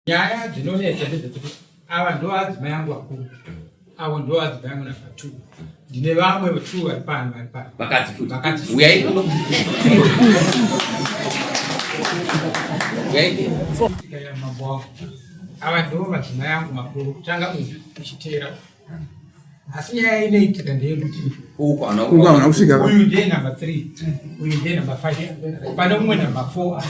Nyaya dzinonetsa ndedzekuti ava ndoadzimai angu akuru, avo ndoadzimai angu namba 2. Ndine vamwe two vari pano vari pano. Vakadzi futi. Vakadzi futi. Uyai kuno. Uyai. Tikaenda mambo wangu. Ava ndo madzimai angu makuru, kutanga uyu uchiteera. Asi nyaya inoitika ndeyekuti Uko ana Uko hauna kusvika. uyu ndiye namba 3, uyu ndiye namba 5, pane umwe namba 4.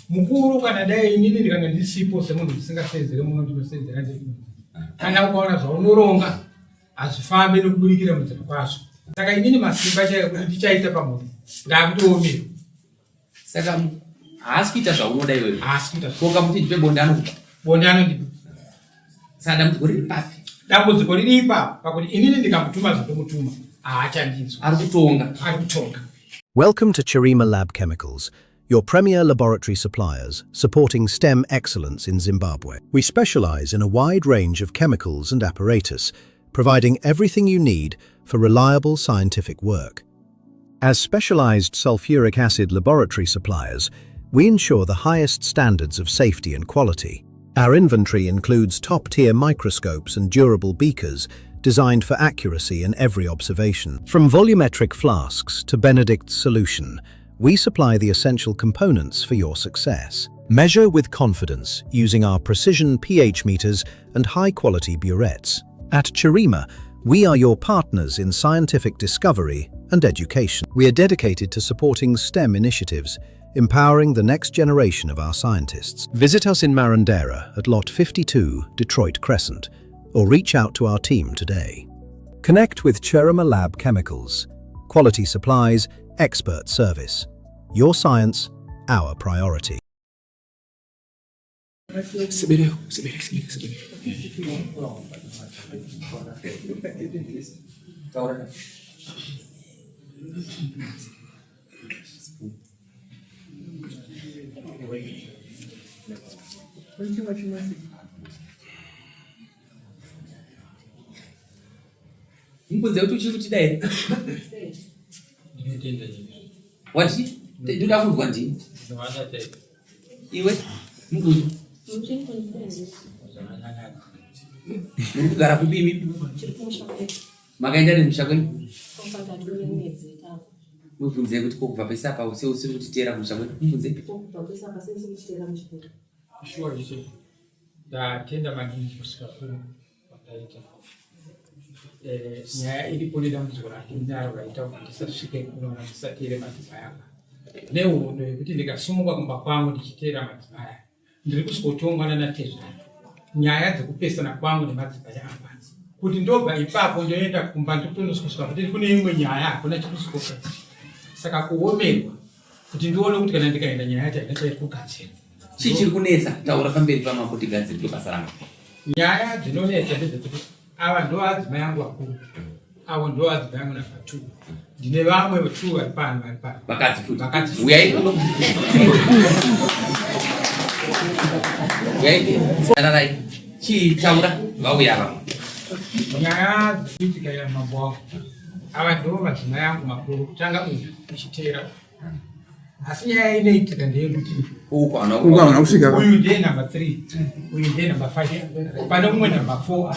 Mukuru kana dai inini ndikanga ndisipo semunhu ndisingasenzere muno ndinosenzera ndiri. Kana ukaona zvaunoronga hazvifambi nekuburikira munzira kwazvo. Saka inini masimba chaiyo kuti ndichaita pamunhu ndakutoomera. Saka haasi kuita zvaunoda iwewe. Haasi kuita Ko ukamuti ndipe bonde anokupa. Bonde anondipa. Saka dambudziko riri papi? Dambudziko riri ipapo pakuti inini ndikamutuma zvandomutuma haachandinzwa. Ari kutonga. Ari kutonga. Welcome to Chirima Lab Chemicals, your premier laboratory suppliers supporting STEM excellence in Zimbabwe. We specialize in a wide range of chemicals and apparatus, providing everything you need for reliable scientific work. As specialized sulfuric acid laboratory suppliers, we ensure the highest standards of safety and quality. Our inventory includes top-tier microscopes and durable beakers designed for accuracy in every observation. From volumetric flasks to Benedict's solution, we supply the essential components for your success. Measure with confidence using our precision pH meters and high-quality burettes. At Chirima, we are your partners in scientific discovery and education. We are dedicated to supporting STEM initiatives, empowering the next generation of our scientists. Visit us in Marondera at Lot 52, Detroit Crescent, or reach out to our team today. Connect with Chirima Lab Chemicals. Quality supplies, expert service. Your science, our priority. Sebere, sebere, sebere, sebere. Taura. Mubvunze kuti uchiri kutida here? Ndinotenda chaizvo. Wati? Ndoda kunzwa ndini. Ndinoda chaizvo. Iwe mubvunzo. Zvakanaka. Muri kugara kupi imi? Makaenda nemusha kwenyu? Mubvunze kuti ko kubva pese apa use usiri kutiteera kumusha kwenyu. Mubvunze. Shuwa zviche. Ndatenda maningi kusvika kuno kwataita. Nyaya iripo nedambudziko randinaro raita kuti ndisasvike kuno kana ndisateere madzimai ava. Nehondo yekuti ndikasumuka kumba kwangu ndichiteera madzimai aya, ndiri kusvikotongwa nanatezvara. Nyaya dzekupesana kwangu nemadzimai ava kuti ndobva ipapo ndoenda kumba ndotonosvika kuti kune imwe nyaya hakuna chikusvikoka. Saka kuomerwa kuti ndione kuti kana ndikaenda nyaya yacho haina chairi kugadzira. Chii chiri kunetsa? Taura pamberi pamambo tigadzire ndo basa rangu. Nyaya dzinonetsa ndedzekuti ava ndoadzimai angu akuru, avo ndoadzimai angu namba 2. Ndine vamwe two vari pano vari pano. Vakadzi futi. Vakadzi futi. Uyai kuno. Uyai. Tararai. Chii taura vauya vamwe. Nyaya dzikuitika ya mambo wangu. Ava ndo madzimai angu makuru, kutanga uyu uchiteera. Asi nyaya inoitika ndeyekuti Uko ana Uko hauna kusvika. uyu ndiye namba 3, uyu ndiye namba 5, pane umwe namba 4.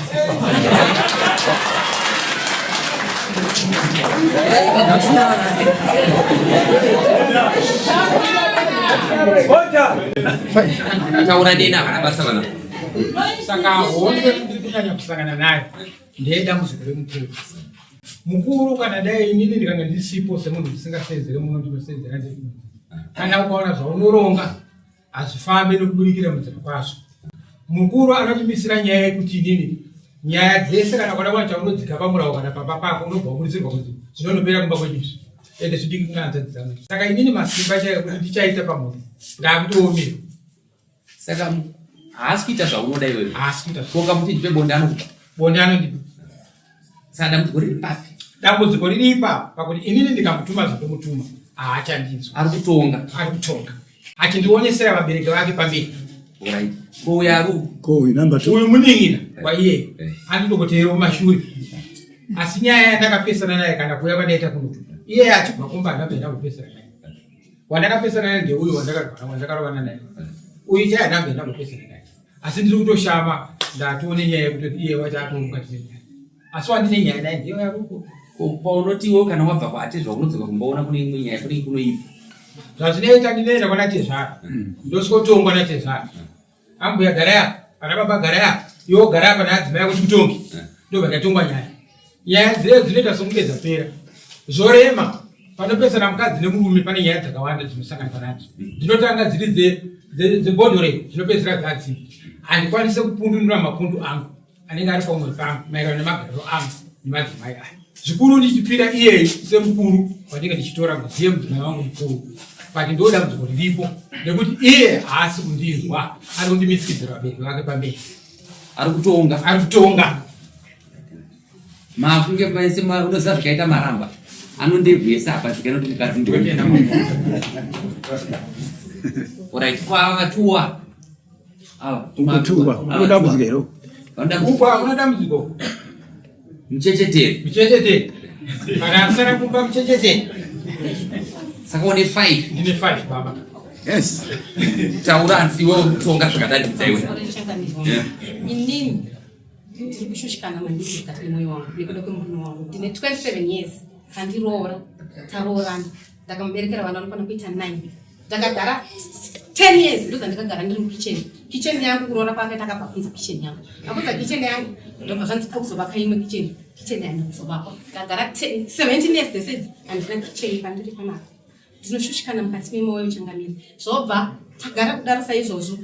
Taura dena havana basa vana. Saka hondo yekundiri kunyanya kusangana nayo ndeyedambudziko remukuru. Mukuru kana dai inini ndikanga ndisipo semunhu ndisingasenzere muno ndinosenzera ndiri. Kana ukaona zvaunoronga hazvifambi nekuburikira munzira kwazvo. Mukuru anotimisira nyaya yekuti inini nyaya dzese kana kuda kuwana chaunodzika pamurawo kana pamba pako unobva waburitsirwa kunzi zvinondopera kumba kwedu izvi ende zvidiki kuna hanzvadzi dzangu. Saka inini masimba chaiyo kuti ndichaita pamunhu ndakutoomera. Saka haasi kuita zvaunoda iwewe. Haasi kuita. Ko ukamuti ndipe bonde anokupa. Bonde anondipa. Saka dambudziko riri papi? Dambudziko riri ipapo pakuti inini ndikamutuma zvandomutuma haachandinzwa. Ari kutonga. Ari kutonga. Achindionesera vabereki vake pamberi. Alright. Ko uyu ari uku? Ko uyu number 2. Uyu munin'ina waiye. Anotokoteera kumashure. Asi nyaya yandakapesana naye kana kuuya kwandaita kuno, iye achibva kumba handabva ndambopesana naye. Wandakapesana naye ndeuyu wandakarwara wandakarovana naye. Uyu chaiye handabva ndambopesana naye. Asi ndiri kutoshama ndatoone nyaya yekutoti iye wacho atomukati nenyaya. Asi wandine nyaya naye ndiyo yaruko. Paunotiwo kana wabva kwaatezvara unodzoka kumboona kune imwe nyaya kune kunoipa. Zvazvinoita ndinoenda kwana tezvara. Ndosvikotongwa natezvara. Ambuya garai apa, ana baba garai apa, iwe gara apa naadzimai ako tikutonge. Ndobva ndatongwa nyaya. Nyaya dziye dzinoita sokunge dzapera. Zvorema panopesana mukadzi nemurume pane nyaya dzakawanda dzinosanganikwa nadzo. Dzinotanga dziri dzebhodhore dzinopedzisira dzadzimba. Handikwanise kupundunura mapundu angu. anenge ari pamwe pangu maererano nemagariro angu nemadzimai aya zvikuru ndichipira iyeyi semukuru wandinge ndichitora kuti ndiye mudzimai wangu mukuru but ndo dambudziko riripo nekuti iye haasi kundinzwa ari kundimisikidzira vabereki vake pamberi ari kutonga ari kutonga makunge maese unoziva zvikaita maramba anondegwesa apa zvikana kuti mukadzi ndiwena orit kwavatuwa Ukutuwa. Uno dambudziko here? Uko hakuna dambudziko. Muchechetere. Muchechetere. Kana asara kumba muchechetere. Saka une 5. Ndine 5 baba. Yes. Taura hanzi iwe uri kutonga zvakadadidza iwe. Inini ndiri kushushikana maningi mukati memwoyo wangu nekuda kwemurume wangu. Ndine 27 years andiroora taroorana ndakamuberekera vana vanokwana kuita 9 ndakagara 10 years ndozandakagara ndiri mukitchen kitchen yangu kuroora kwake takabva kunza kitchen yangu akunza kitchen yangu ndobva zvanzi kuzovaka imwe kitchen kitchen yangu kuzovakwa ndagara 17 years dzese idzi handina kitchen pandiri panapa ndinoshushikana mukati memoyo changamire zvobva tagara kudaro saizvozvo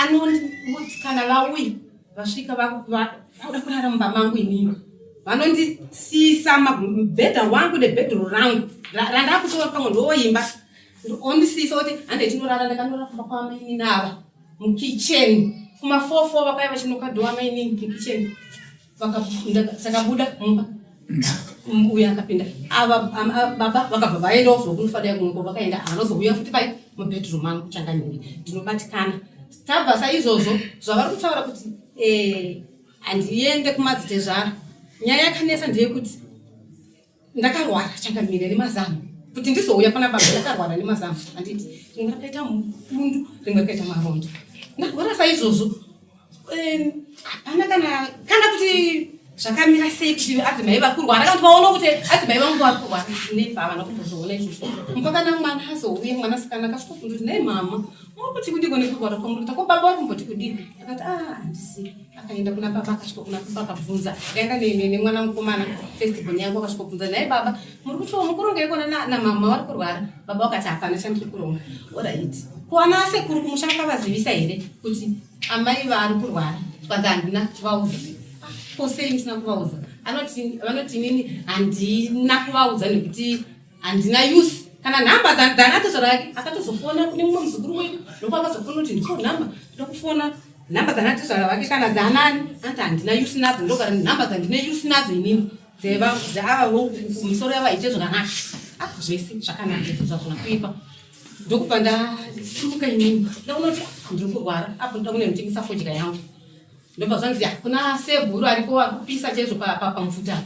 anoti kana vauya vasvika vakuda kurara mumba mangu inini vanondisiisa mubhedha wangu nebhedhuru rangu randakutora pamwe ndoimba ondisiisa kuti hande tinorara ndakanorara kumba kwamainini ava mukicheni kumafofo vakauya vachinoka dho amainini mukicheni takabuda mumba uyo akapinda ava baba vakabva vaendawo zvokunofadaya kumwe kwavakaenda havazouya futi pai mubedroom mangu changamire ndinobatikana tabva saizvozvo zvavari kutaura kuti eh, handiende kumadzitezvara nyaya yakanetsa ndeyekuti ndakarwara changamire nemazamu kuti ndizouya pana baba ndakarwara nemazamu handiti rimwe rakaita mupundu rimwe rakaita maronda ndarwara saizvozvo hapana kana kana kuti zvakamira sei kuti adzimai vari kurwara kana kuti vaona kuti adzimai vangu vari kurwara nefa havana kumbozviona izvozvo mupakana mwana azouye mwanasikana akasvika kundoti nei mama muri kuti kudiko nekurwara kwamuri kuita ko baba vari kumboti kudini akati a ah, handisi akaenda kuna baba akasvika kuna baba akabvunza ndaenda nemwana mukomana first born yangu akasvika kubvunza naye baba muri kuti mukuronga ikona namama vari kurwara baba vakati hapana chandiri kuronga orit kuwana asekuru kumusha vakavazivisa here kuti amai vari kurwara zvikanzi handina kuvaudza ah, ko sei musina kuvaudza anoti vanoti inini handina kuvaudza nekuti handina use kana nhamba dzanatezvara yake akatozofona kune mumwe muzukuru wedu ndokuti akazofona kuti ndiko nhamba ndokufona nhamba dzanatezvara vake kana dzanani anoti handina use nadzo ndogara nhamba dzandine use nadzo inini dzeava misoro yavo haiite zvakanaka ah, zvese zvakanaka izvo zvazvona kuipa ndokubva ndasimuka inini ndaona kuti ah, ndiri kurwara apo ndoda kunenotengesa fodya yangu ndobva zvanzi kuna sebhuru ariko ari kupisa chaizvo pamupfuta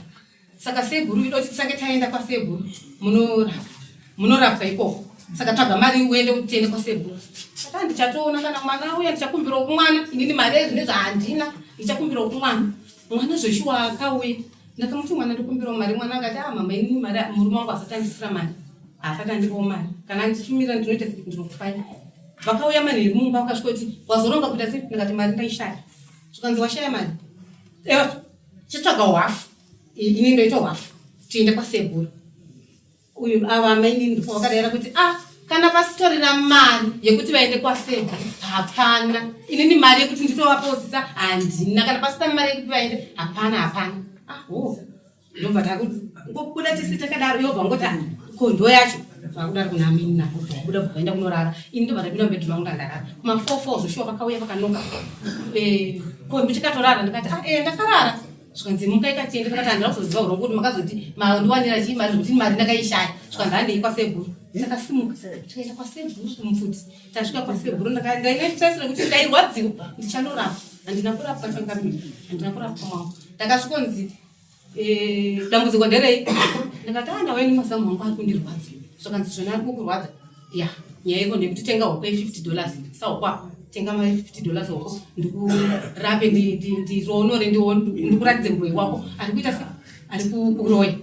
saka sebhuru ida kuti tisange taenda kwasebhuru munorapwa munorapwa ikoko saka tsvaga mari uende tiende kwasebhuru saka ndichatoona kana mwana uya ndichakumbirawo kumwana inini mari yezvinezvo handina ndichakumbirawo kumwana mwana zveshuwa akauya ndakamuti mwana ndikumbirawo mari mwana akati ah mama inini mari murume wangu asati andisira mari asati andipawo mari kana anditumira ndinoita sei ndinokupai vakauya manheru mumba vakasvika kuti wazoronga kuita sei ndikati mari ndaishaya zvikanzi washaya mari ewa chitsvaga hwafu ini ndoita hwafu tiende kwaseguru uyu ava amainini ndipo vakadaira kuti ah kana pasitorina mari yekuti vaende kwaseguru hapana inini mari yekuti nditovaposisa handina kana pasina mari yekuti vaende hapana hapana ah oh ndobva takungobuda tese takadaro yobva ngoti ah, ko ndo yacho vakudaro kuna amini nako vabuda bva vaenda kunorara ini ndobva ndapinda mubedroom mangu ndandarara kuma 4 4 zvoshuwa vakauya vakanoka eh, ko ndichikatorara ndikati ah eh ndakarara zvikanzi muka ikatiende ndakati handina kuzoziva urongo kuti makazoti mandiwanira chii mari zvekuti mari ndakaishaya zvikanzi handei kwaseguru takasimuka tikaenda kwaseguru kumupfuti tasvika kwaseguru ndaine stress rekuti ndairwadziwa ndichanorapwa handina kurapwa changamire handina kurapwa mwangu ndakasvikonzi Eh, dambudziko nderei ndikati ana ah, waini mazamu wangu ari kundirwadza zvakanzi zvona ari kukurwadza ya nyaya iko ndekuti tenga hoko ye50 dollars sahokwako tenga mari 50 dollars hoko ndikurape ndiroonore ndikuratidze muroyi wako ari kuita se ari kuroya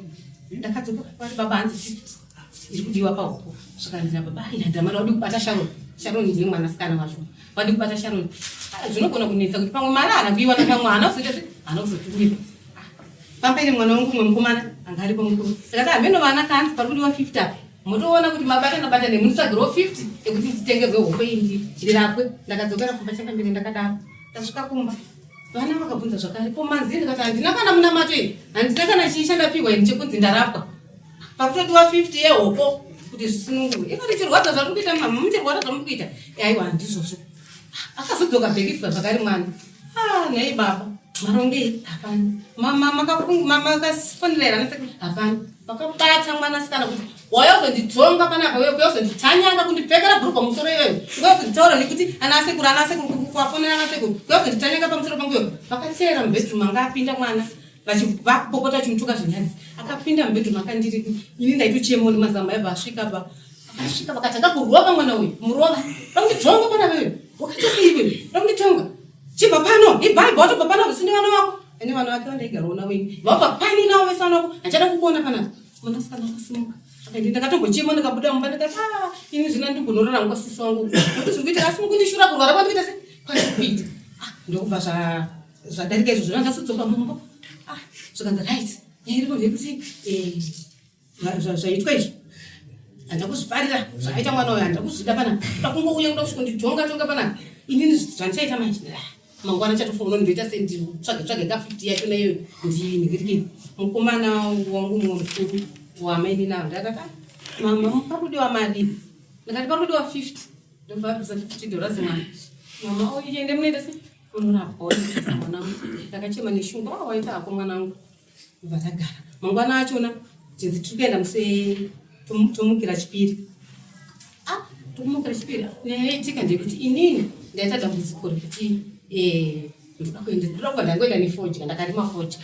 ndakadzoka kwati baba hanzi 50 iri kudiwa pahoko zvakanzi nababa inadhamara wadi kubata sharon sharon ndiye mwanasikana wacho wadi kubata sharon ah, zvinogona kunetsa kuti pamwe mari haana kuiwana pamwe haana kuzoita se haana kuzotumira Pampaine mwana wangu umwe mukomana anga aripo mukuru. Ndikati hameno vana kanzi pari kudiwa 50 apa. Motoona kuti mabatana batane munotsvagirawo 50 ekuti nditengerwe hoko iyi ndirapwe. Ndakadzokera kumba chakambire ndakadaro. Ndasvika kumba. Vana vakabvunza zvakare ko manzi ndikati handina kana munamato ini. Handina kana chii chandapihwa ini chekunzi ndarapwa. Pakutodiwa 50 yehoko kuti zvisunungurwe. Iko richirwadza zvari kuita mama muchirwara zvamuri kuita. Aiwa handizvozvo. Akazodzoka bhekifwa zvakare mwana. Ah, nhai baba. Marongei hapana. Mama makafonera here anasekuru hapana. Vakabata mwanasikana kuti wauya kuzonditonga panapa uye kuya kuzonditanyanga kundipfekera bhurugwa mumusoro iwewe. Kuya kuzonditaura nekuti ana sekuru ana sekuru kuvafonera ana sekuru. Kuya kuzonditanyanga pamusoro pangu iwewe. Vakateera mubedroom anga apinda mwana vachivapopota vachimutuka zvinyadzi. Akapinda mubedroom akandiri ini ndaitochemawo nemazamu aibva asvika pa akasvika vakatanga kurova mwana uyu murova. Vakunditonga panapa iwewe. Wakaita sei iwewe? Vakunditonga. Chibva pano, ibva ibva watobva pano usine vana vako. Ene vana vake vandaigara ona wenyu. Vabva pani nawo vese vana vako. Hachada kukuona panapa. Mwanasikana akasimuka. Akaenda ndakatombochema ndikabuda mumba ndikati ah ini zvino ndimbonorara hangu kwasisi wangu. Nokuti zviri kuita asi mukundishura kurwara kwandikuita se kwandikuita. Ah ndokubva zva zvadarika izvo zvona ndasodzoka mumba. Ah zvikanzi right. Nyaya iripo ndeyekuti eh zvaitwa izvi handina kuzvifarira zvakaita mwana uyo handina kuzvida panapa kuda kungouya kuda kusvikonditonga tonga panapa inini zvandichaita manje mangwana chatofunga ndoita sei nditsvage tsvage ka 50 yacho naiyo ndinhikirikiri mukomana wangu mumwe mukuru wamaini nawo ndakati ah, mama pakudiwa mari ndikati pakudiwa 50 ndobva abvisa 50 dollars mwana mama oiende munoita sei unorapwa mwanangu ndakachema neshungu ah, waita hako mwanangu Ndobva tagara. Mangwana achona tinzi tiri kuenda musi tomukira chipiri. Ah, tokumukira chipiri. Nyaya yaitika ndeyekuti inini ndaita dambudziko rekuti eh, ndoda kuenda ndoda kubva ndangoenda nefodya ndakarima fodya.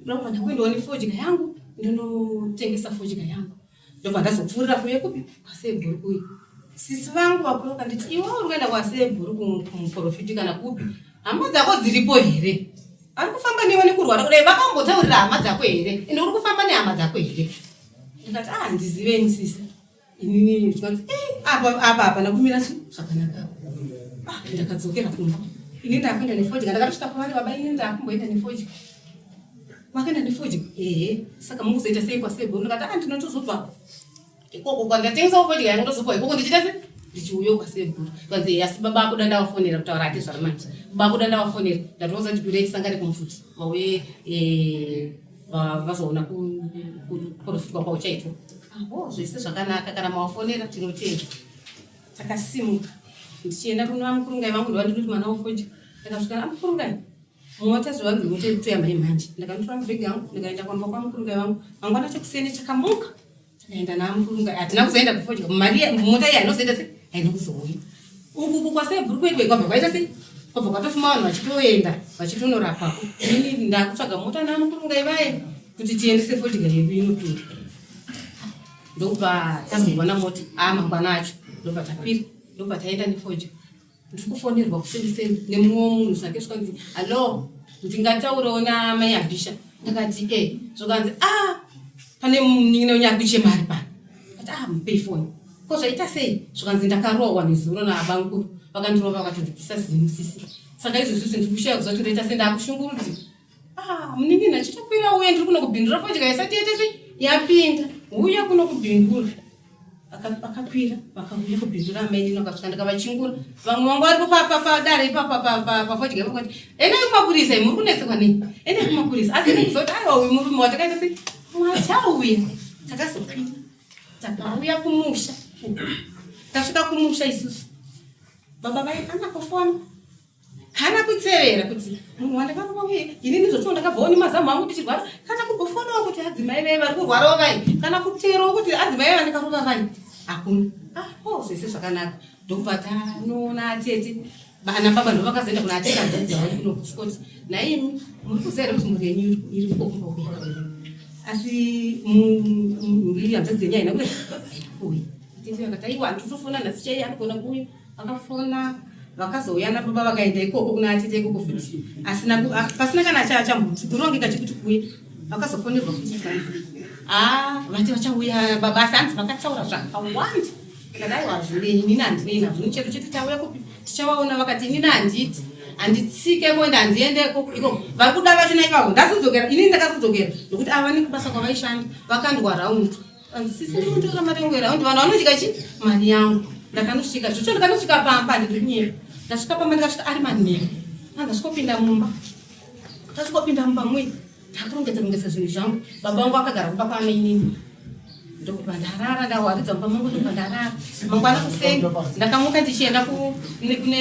Ndoda kubva ndangoendawo nefodya yangu ndonotengesa fodya yangu. Ndobva ndazopfuurira kuuya kupi kwasebhuru kuya. Sisi vangu vakuru vakanditi iwe uri kuenda kwasebhuru kumuprofiti kana kupi? Hama dzako dziripo here? Ari kufamba newe nekurwara kudai vakambotaurira hama dzako here? Ende uri kufamba nehama dzako here? Ndikati ah handiziveni sisi. Inini zvikanzi eh apa apa hapana kumira zvakanaka. Ah ndakadzokera kumba. Ini ndakuenda nefodya ndakatosvika kwavari baba ini ndakumboenda nefodya. Wakaenda nefodya? Ehe. Saka mukuzoita sei kwasebhuru? Ndikati ah ndinotozobva ikoko kwandatengesawo fodya yangu ndozobva ikoko ndichiita sei? Ndichiuya kwasebhuru. Kwanzi asi baba akuda ndavafonera kutaura hati zvari manje. Baba akuda ndavafonera. Ndatoudza kuti kudai tisangane kumufuti. Vauye eh, vazoona kuprofitwa kwauchaitwa. Aho zvese zvakanaka kana mawafonera tinotenda. Takasimuka ndichienda kuna vamukurungai vangu ndovandinoti mwana wofodya. Ndakasvika amukurungai Mota zvavanzi mota iri kutoya mai manje. Ndakanotora mabhegi angu ndikaenda kwamba kwamukurungai vangu. Mangwana chekuseni chakamuka. Takaenda namukurungai. Hatina kuzoenda kufodya. Mari mota iya inozoenda sei? Haina kuzouya. Uku uku kwasebhuru kwedu kwabva kwaita sei? Kwabva kwatofuma vanhu vachitoenda vachitonorapwako. Ini ndakutsvaga mota namukurungai vaye kuti tiendese fodya yedu inopinda. Ndokubva tazoiwana mota. Ah mangwana acho. Ndobva takwira. Ndobva taenda nefodya. Ndiri kufonerwa kuseni nemumwe munhu zvake zvikanzi hallo ndingataurawo namai Abisha ndakati e eh. zvokanzi a ah, pane munin'ina wenyu ari kuchema ari pano ati a ah, mupei foni ko zvaita sei zvokanzi ndakarohwa nezuro naabamukuru vakandirova vakatondibvisa zino sisi saka izvozvi zvinhu ndiri kushaya kuziva kuti ndoita sei ndakushungurudzika ah, munin'ina chitokwira uye ndiri kuno kubhindura fodya isati yaita sei yapinda uya kuno kubhindura Vakakwira vakauya kubhindura amai vakasvika ndikavachingura vamwe vangu varipo padare ipapa pafodya ipapo kuti endai kumapurisa muri kunetsekwa nei endai kumapurisa asi ndikuzoti aiwa uyu murume watakaita sei mwachauya takazokwira takauya kumusha tasvika kumusha isusu baba vaihana kufona Kana kutsevera kuti munhu wandakarova uye inini zvotiwo ndakabvawo nemazamu angu ndichirwara kana kumbofonawo kuti adzimai vaye vari kurwarawo vai kana kuteerawo kuti adzimai vaye vandakarova vai hakuna ah oh, zvese zvakanaka ndokubva tanoona atete Ana baba ndo vakazoenda kuna atete hanzvadzi yavo kuno kusvikoti nhaimi muri kuziva here kuti mhuri yenyu iri kukokumba kuya asi mhuri hanzvadzi yenyu haina kuda haina kuuya. Tete vakati aiwa nditofona nhasi chaiye anogona kuuya. Vakafona vakazouya nababa vakaenda ikoko kuna atete ikoko futi asina pasina kana achambuti kurongeka chekuti kuuya vakazofonerwa futi tikanzi haa vati vachauya baba asi hanzi vakataura zvakawanda. Ndikati aiwa hazvinei inini handinei nazvo ini chero chete tauya kupi tichavaona vakati inini handiti handitsikeko ende handiendeko ikoko vari kuda vachona ivavo ndazodzokera inini ndakazodzokera nokuti ava nekubasa kwavaishanda vakandwa round anzi sisi ndikunditora mari yangu yeraundi vanhu vanodya chi mari yangu ndakanosvika zvocho ndakanosvika pamba handidi kunyepa ndasvika pamba ndikasvika ari manheru andasvikopinda mumba ndasvikopinda mumba muye Ndakurongedza rongedza zvinhu zvangu. Baba vangu vakagara kumba kwamainini. Ndobva ndarara ndawaridza mumba mangu ndobva ndarara. Mangwana kuseni ndakamuka ndichienda kune kune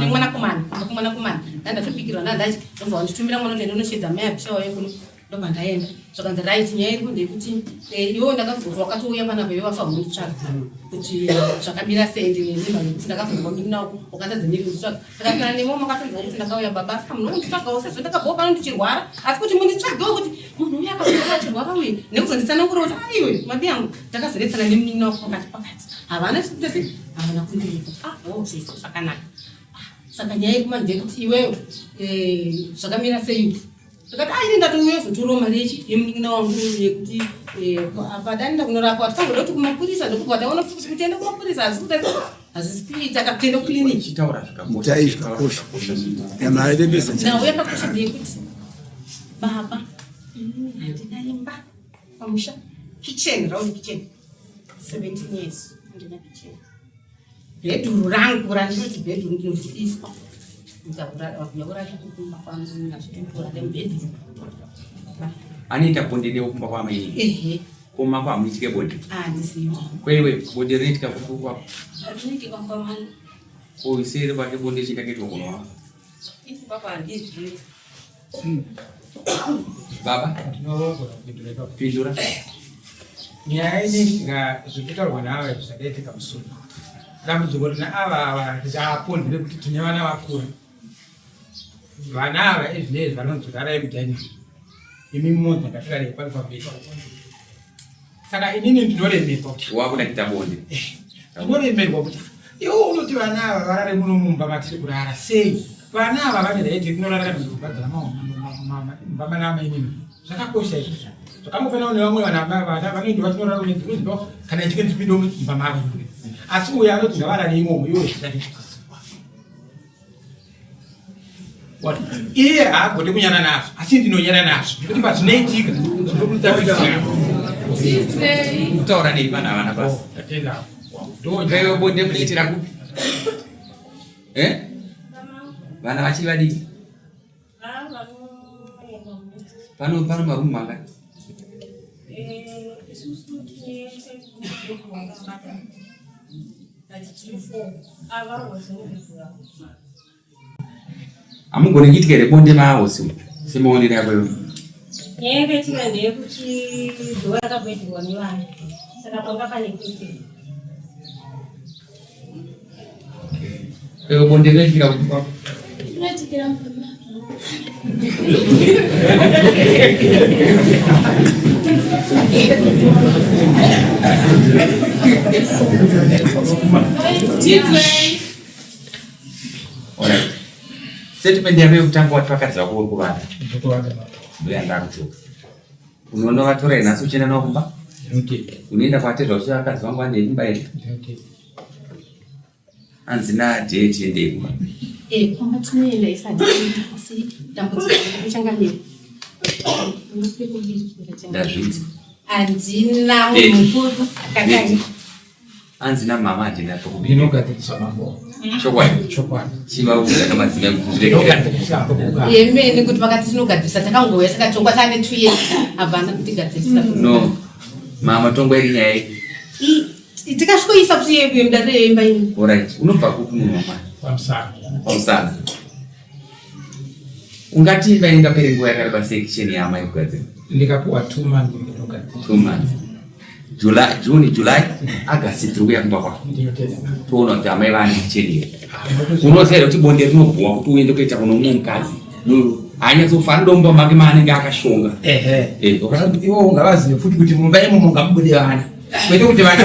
mwanakomana, kumba kumwanakomana. Ndandatobikirwa ndandadya. Ndobva vanditumira mwana kuti ndinoshedza mai abisha wauye kuno. Ndobva ndaenda. Zvakanzi right nyaya iripo ndeyekuti eh, iwewe ndakazoti wakatouya panapa iwe wafa unonditsvaga kuti zvakamira sei ndine mimba nekuti ndakazonzwa munin'ina wako wakatadza nei kunditsvaga. Saka kana nemiwo makatonzwa kuti ndakauya baba asi munhu unditsvagawo sezvo ndakabvawo pano ndichirwara asi kuti munditsvagewo kuti munhu uya akabva achirwara uye nekuzonditsanangura kuti aiwe mabi yangu ndakazonetsana nemunin'ina wako pakati pakati havana chitese havana kundiudza ah oh zvese zvakanaka ah, saka nyaya yekumanje ndeyekuti iwewe eh, zvakamira sei Ndikati ah ini ndatouya kuzotorawo mari yechi yemunin'ina wangu yekuti eh, apa dani ndakunorapwa tikangoda kuti kumapurisa ndokubva taona futi kuti kutienda kumapurisa hazvisi kuita hazvisi kuita kakutienda kuclinic Chitaura zvakakosha. Itai zvakakosha. Kana airembesa nhau yakakosha ndeyekuti baba inini handina imba pamusha kitchen round kitchen 17 years handina kitchen Bhedhuru rangu randinoti bhedhuru ndinosiiswa Anoita bonde newe kumba kwamaini? Ehe. Kuma kwa hamuitike bonde? Handizivi. Kweiwe bonde rinoitika kupi kwako? Rinoitika kumba mwangu. Ko isere pake bonde chienda kuitwa kuno wako? Isi papa handizvizi. Baba, Ndinogona kupindura ipapo. pindura. Nyaya inoitika zviri kutaurwa naava izvi zvakaitika musi uyu. Dambudziko rina ava ava raapo nderekuti tine vana vakura. Vana ava izvinezvi vanonzi rarai mudining. Imi monzi ngatirarei pano pamberi. Saka inini ndinoremerwa kuti Wakuda kuita bonde. Ndinoremerwa kuti iwe unoti vana ava varare muno mumba matiri kurara sei? Vana ava vane right yekunorara kana mumba mumba mana amainini. Zvakakosha izvi. Zvakangofanana nevamwe vana vana vanoenda vachinorara kune dzimwe dzimba kana ichinge ndichipinda mumba mavo. Asi uyo anoti ngavarare imomo iwe zvisati. Iye haagone kunyara nazvo asi ndinonyara nazvo nekuti pazvinoitika ndinokuita Kutaura nei vana vana basi. Tatenda. Ndoo bonde munoitira kupi? Eh? Vana vachiri vadiki. Pano pano marumu mangani? Hamugoni kuitika here bonde mahosi semaonero ako iwe? Nyaya yakaitika ndeyekuti zuva rakabhedhurwa nevana saka panga pane kuitika. Iwe bonde rinoitikira kupi kwako? Rinoitikira mumba. Alright. Statement yako yekutanga wati vakadzi vako uri kuvada. Ndoyandakudzoka. Unonovatora here nhasi uchienda navo kumba? Unoenda kwatezva uchiti vakadzi vangu vandei kumba here? Hanzi nadhee tiendei kumba. Eh, kumba tinoenda isati asi dambudziko rekuchangamira. Ndazvinzwa. Handina munhu mukuru akadai. Hanzi namama handina pekubika. Ndinogadzirisa mambo. Chokwadi. Chokwadi. Chivaudza kamadzimai kuti zviregere. Ndinogadzirisa pekugara. Yemene kuti vakati tinogadzirisa takangouya takatongwa taane 2 years havana kutigadzirisa. No. Mama tongwa iri nyaya iyi. Tikasvikoisa kuti yedu mudare yeimba ini. Alright. Unobva kupi munhu wamwari? Pamusana. Pamusana. Ungati imba ingapere nguva yakareba sei kitchen yaamai kugadzira? Ndikapuwa 2 months ndinogadzira. 2 months. July, June, July, August tiri kuuya kumba kwako. Toona kuti amai vane kicheni here. Unoziva here kuti bonde rinobhowa kuti uende kuita kuno mumwe mukadzi. Haanyatsofa anoda mumba make maanenge akashonga. Ehe. Eh, ivo ungavazive futi kuti mumba imomo ngamubude vana. Kwete kuti vana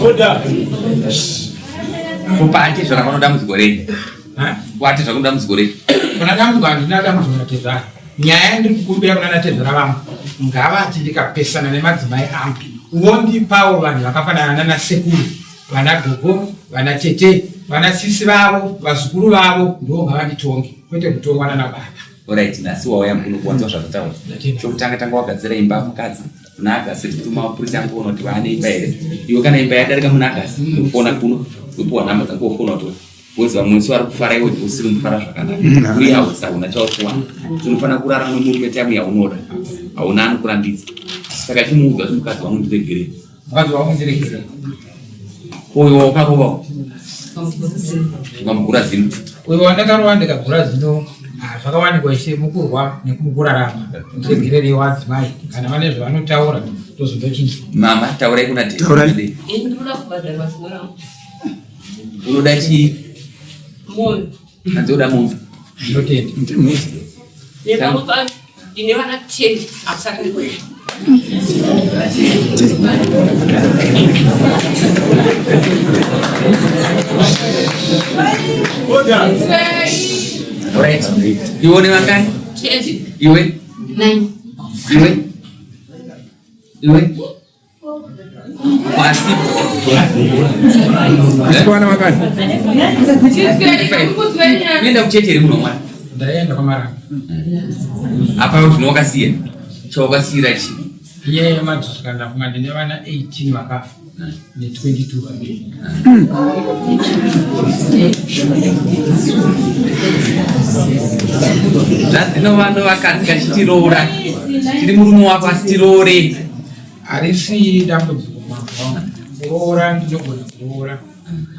Order. Kupa atezvara kwano dambudziko rei? Kwa atezvara kuno dambudziko rei? Kuna dambudziko handina dambudziko natezvara. Nyaya yandiri kukumbira kuna natezvara vangu ngavati ndikapesana nemadzimai angu wondipawo vanhu vakafanana nana sekuru vana gogo vana tete vana sisi vavo vazukuru vavo ndivo ngavanditonge kwete kutongwa nana baba. Alright, nhasi wauya muno kuwanzwa zvatotaura. Chokutanga tanga wagadzira imba mukadzi. Muna August tituma mapurisa angu kuona kuti vaane imba here. Iwe kana imba yadarika muna August unofona kuno wopiwa nhamba dzako wofona kuti woziva musi vari kufara iwe usiri kufara zvakanaka. Uri house hauna chauri kuwana. Unofanira kurara nomurume time yaunoda. Hauna anokurambidza. Saka chimuudza kuti mukadzi wangu ndiregerei. Mukadzi wangu ndiregerei. Uyo wakarova ukamugura zino. Uyo wandakarova ndikagura zino ah, zvakawanikwa ishe mukurwa nemukurarama. Ndiregererei wadzimai kana vane zvavanotaura tozondochinzwa. Mama taurai kuna Taurai. Ini ndinoda kubhadharwa zino rangu. Unoda chii? Mombe. Hanzi unoda mombe. Ndinotenda. Nepamwe pano ndine vana 10 hakusati ndikuenda. Right. Iwe une vangani? 10. Iwe? 9. Iwe? Iwe? Pasi. Asikwana wakati. Unoenda kuchechi here muno mwana? Ndaenda kwamaranga. Apa kuti wakasiya. Chawakasiyira chii? Iye yemadziso kana ndafunga ndine vana 18 vakafa ne 22 vapenyu. Zvanzi novano vakadzi kachitiroora. Tiri murume wako asi tiroore. Harisi dambudziko mambo wangu. Kuroora ndinogona kuroora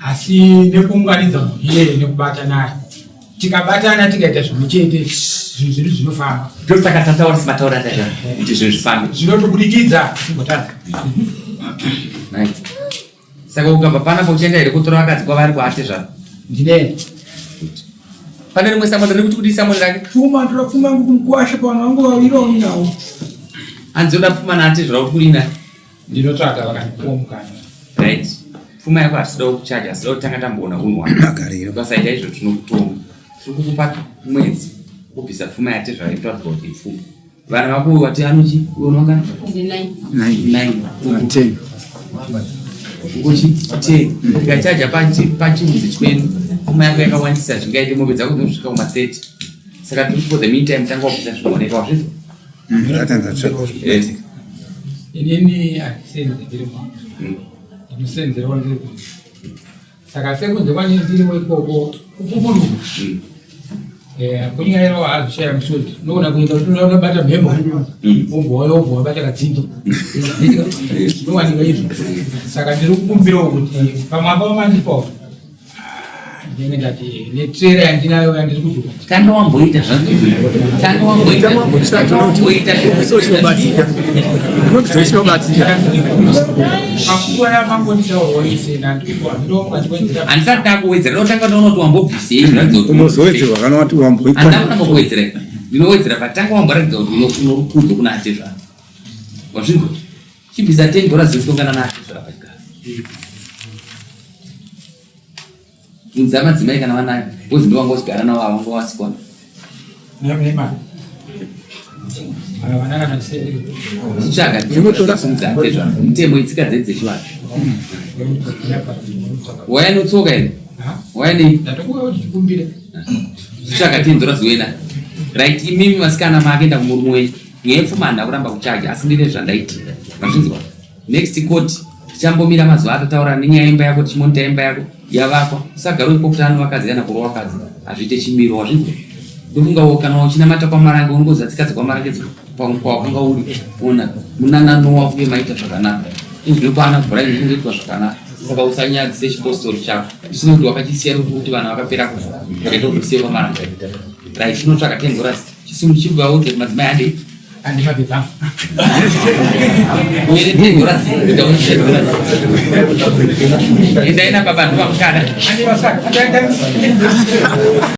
asi nekuunganidza munhu iyeye nekubata naye tikabatana tikaita zvimwe chete zvinhu zvedu zvinofamba. Ndosaka tataura semataura ataita kuti zvinhu zvifambe. Zvinotobudikidza timbotadza. Nice. Saka ukabva panapa uchienda here kutora vakadzi kwavari kwaatezvara? Ndine. Pane rimwe samoni riri kuti kudii samoni rake? Pfuma ndoda pfuma yangu kumukwasha pavanhu vangu vaviri vainawo. Hanzi unoda pfuma naatezvara kuti kudii naye? Ndinotsvaga vakandipuwa mukana. Right. Pfuma yako hatisidawo kuchaja, asida kutanga tamboona hunhu hwako. Magariro. Ukasaita izvo tinokutonga. Tiri kukupa mwedzi wokubvisa pfuma yatezvara inotaurwa kuti ipfuma. Vana vako wati anochi uyo unongana? Ndine 9. 9. 10. Ngochi 10. Ndikachaja pachi pachiunzi chikwedu. Pfuma yako yakawandisa zvingaite mombe dzako dzinosvika kuma 30. Saka tiri for the meantime tanga wabvisa zvinooneka wazvizwa. Yes. Inini handisenzi ndiri mwana. Ndinosenzerawo ndiri kunze. Saka sekunze kwanini ndirimo ikoko kupupuruka. Eh, kunyairawo hazvishaya musodzi. Unoona kuenda kuti unobata mhembo. Wobva wauya wobva wabata kadzindo. Zvinowanika izvo. Saka ndiri kukumbirawo kuti pamwamba wamandipawo ndinenge ndati netsvera yandinayo yandiri kudhuka. Tanga wamboita zvako. Tanga wamboita. Tanga wamboita. Panguva yamangonditaurwa ise nandikuwa Handisati ndakuwedzera. Ndotanga ndaona kuti wambobvisei zvinoratidza kuti Unozowedzerwa kana wati wamboita. Handina kuramba kuwedzera. Ndinowedzera patanga wamboratidza kuti unorukudzo kuna atezvara. Wazvinzwa? Chibvisa 10 dollars yekutongana naatezvara pachigaro. Bvunza madzimai kana vanayo. Wozi ndowanga uchigara navo ava wanga wasikwa. Chitsvaga tinosumudza atezvara. Mutemo itsika dzedu dzechivanhu. Waya notsoka here? Waya nei? Chitsvaga 10 dollars wena. Right, imimi vasikana maakenda kumurume wenyu. Nyaya yepfuma handina kuramba kuchaja asi ndine zvandaitika. Mazvinzwa? Next court tichambomira mazuva atataura nenyaya yemba yako tichimonita imba yako yavakwa usagara uri pokutano vakadzi kana kurova vakadzi hazviite chimiro wazvinzwa ndofunga wo kana uchinamata kwamarange unongoziva tsika dzekwamarange kwawakanga uri ona munana nowa uye maita zvakanaka izvi ndopana bhura izvi zvinoitwa zvakanaka. Saka usanyadzise chipostori chako. Zvisina kuti wakachisiya nokuti vana vakapera kufa. Wakaita kuti usiye pamaranda. Right, chinotsvaka 10 dollars. Chisimu chibva udze madzimai handei. Andimabhebha. Uye 10 dollars. Kuita kuti 10 dollars. Endai nababa ndovamuchada. Andivasaka.